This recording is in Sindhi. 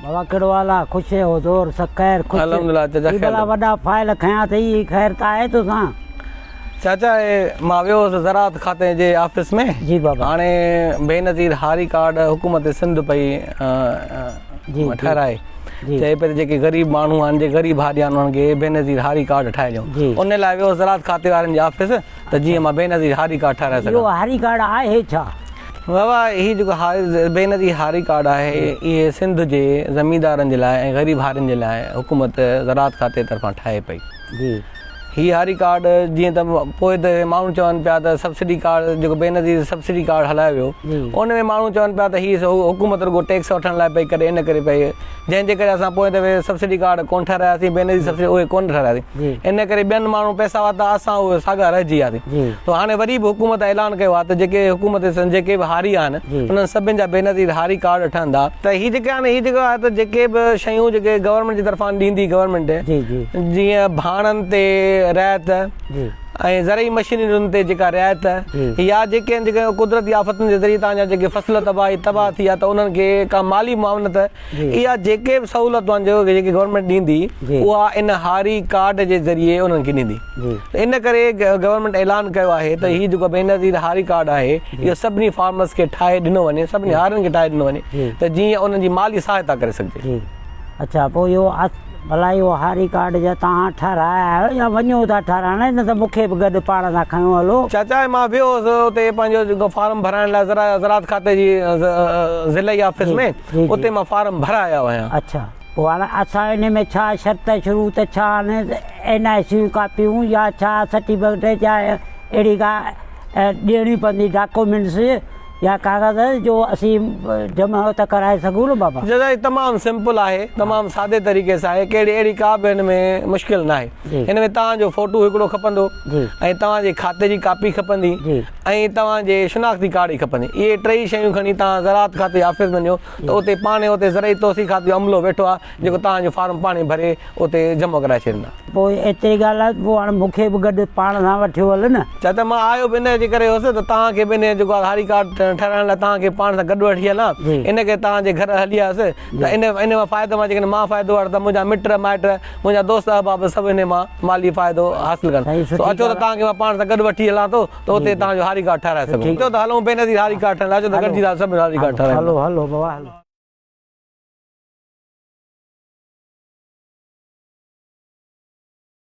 بابا ڪهڙو حال آ خوش آهيو زور سڀ خير خوش الحمدلله چاچا هي خير ڀلا وڏا فائل کنيا اٿئي خير ته آهي توسان. چاچا هي مان ويو هوس زراعت کاتي جي آفيس ۾ جي بابا. هاڻي بينظير هاري ڪارڊ حڪومت سنڌ پئي جي جي ٺهرائي جي چئي پئي ته جيڪي غريب ماڻهو آهن جي غريب هاري آهن انهن کي بينظير هاري ڪارڊ ٺاهي ڏيون جي. ان لاء ويو هوس زراعت کاتي وارن جي آفيس ته جيئن مان بينظير هاري ڪارڊ ٺهرائي اهو سگهان. هاري ڪارڊ آهي ڇا؟ بابا هي جيڪو هاري بينظير هاري ڪارڊ آهي اهي سنڌ جي زميندارن جي لاء ۽ غريب هارين جي لاء حڪومت زراعت کاتي طرفان ٺاهي پئي. جي. هي هاري ڪارڊ جيئن ته پوء ته ماڻهو چون پيا ته سبسڊي ڪارڊ جيڪو بينظير سبسڊي ڪارڊ هلايو ويو ان ۾ ماڻهو چون پيا ته هي حڪومت رڳو ٽيڪس وٺڻ لاء پئي ڪري ان ڪري پئي جنهن جي ڪري اسان پوئين دفعي سبسڊي ڪارڊ ڪونه ٺهراياسين بينظير سبسڊي اهي ڪونه ٺهراياسين ان ڪري ٻين ماڻهو پئسا ورتا اسان اهي ساڳا رهجي وياسين ته هاڻي وري به حڪومت اعلان ڪيو آهي ته جيڪي حڪومت جيڪي به هاري آهن انهن سڀن جا بينظير هاري ڪارڊ ٺهندا ته هي جيڪي آهن هي جيڪو آهي ته جيڪي به شيون جيڪي گورنمينٽ جي طرفان ڏيندي گورنمينٽ جيئن ڀاڻن تي رعايت ۽ زرعي مشينرين تي جيڪا رعايت يا جيڪي آهن جيڪي قدرتي آفتن جي ذريعي توهان جا جيڪي فصل تباهي تباهه ٿي ويا ته انهن کي ڪا مالي معاونت اها جيڪي به سهولتون آهن جيڪو جيڪي گورنمينٽ ڏيندي اها ان هاري ڪارڊ جي ذريعي انهن کي ڏيندي ته ان ڪري گورنمينٽ اعلان ڪيو آهي ته هي جيڪو بينظير هاري ڪارڊ آهي اهو سڀني فارمرز کي ٺاهي ڏنو وڃي سڀني هارين کي ٺاهي ڏنو وڃي ته جيئن انهن جي مالي سهائتا ڪري سگهجي. اڇا پوء اهو ڀلا اهو هاري ڪارڊ جا توهان ٺهرايا آهيو يا وڃو ٿا ٺهرائڻ نه ته مون کي به گڏ پاڻ سان کنيو هلو. چاچا مان ويو هوس اتي پنهنجو جيڪو فارم ڀرائڻ لاء زراعت کاتي جي ضلعي آفيس ۾ اتي مان فارم ڀرائي آيو آهيان. اڇا پوء هاڻ اسان ان ۾ ڇا شرط شروط ڇا آهن اين آء سي جون ڪاپيون يا ڇا سرٽيفڪيٽ يا اهڙي ڪا ڏيڻي پوندي ڊاڪومينٽس يا ڪاغذ جو اسين جمع ته ڪرائي سگهون نه بابا. جزا هي تمام سمپل آهي تمام سادي طريقي سان آهي ڪهڙي اهڙي ڪا به هن ۾ مشڪل ناهي هن ۾ توهان جو فوٽو هڪڙو کپندو ۽ توهان جي کاتي جي ڪاپي کپندي ۽ توهان جي شناختي ڪارڊ ئي کپندي اهي ٽئي شيون کڻي توهان زراعت کاتي آفيس وڃو ته اتي پاڻ اتي زرعي توسيع کاتي جو عملو ويٺو آهي جيڪو توهان جو فارم پاڻهي ڀري اتي جمع ڪرائي ڇڏيندا. پوء ايتري ڳالهه آهي ته پوء هاڻ مون کي به گڏ پاڻ سان وٺيو هل نه. چا ته مان آيو به انهيء جي ڪري هوس ته توهان کي به انهيء جيڪو آهي هاري ڪارڊ ٺهرائڻ لاء توهان کي پاڻ سان گڏ وٺي هلان، ان ڪري توهان جي گهر هلي آيس ته ان ان مان فائدو مان جيڪڏهن مان فائدو وٺان ته منهنجا مٽ مائٽ، منهنجا دوست احباب سڀ انهيء مان مالي فائدو حاصل ڪن. سائين سو سٺي اچو ته ڳالهه توهان کي مان پاڻ سان گڏ وٺي هلان ٿو ته اتي توهان جو هاري ڪارڊ ٺهرائي سگهون. اچو ته هلون بينظير هاري ڪارڊ ٺهرائڻ لاء، اچو ته گڏجي ٿا سڀ هاري ڪارڊ ٺهرايون. هلو هلو بابا هلو.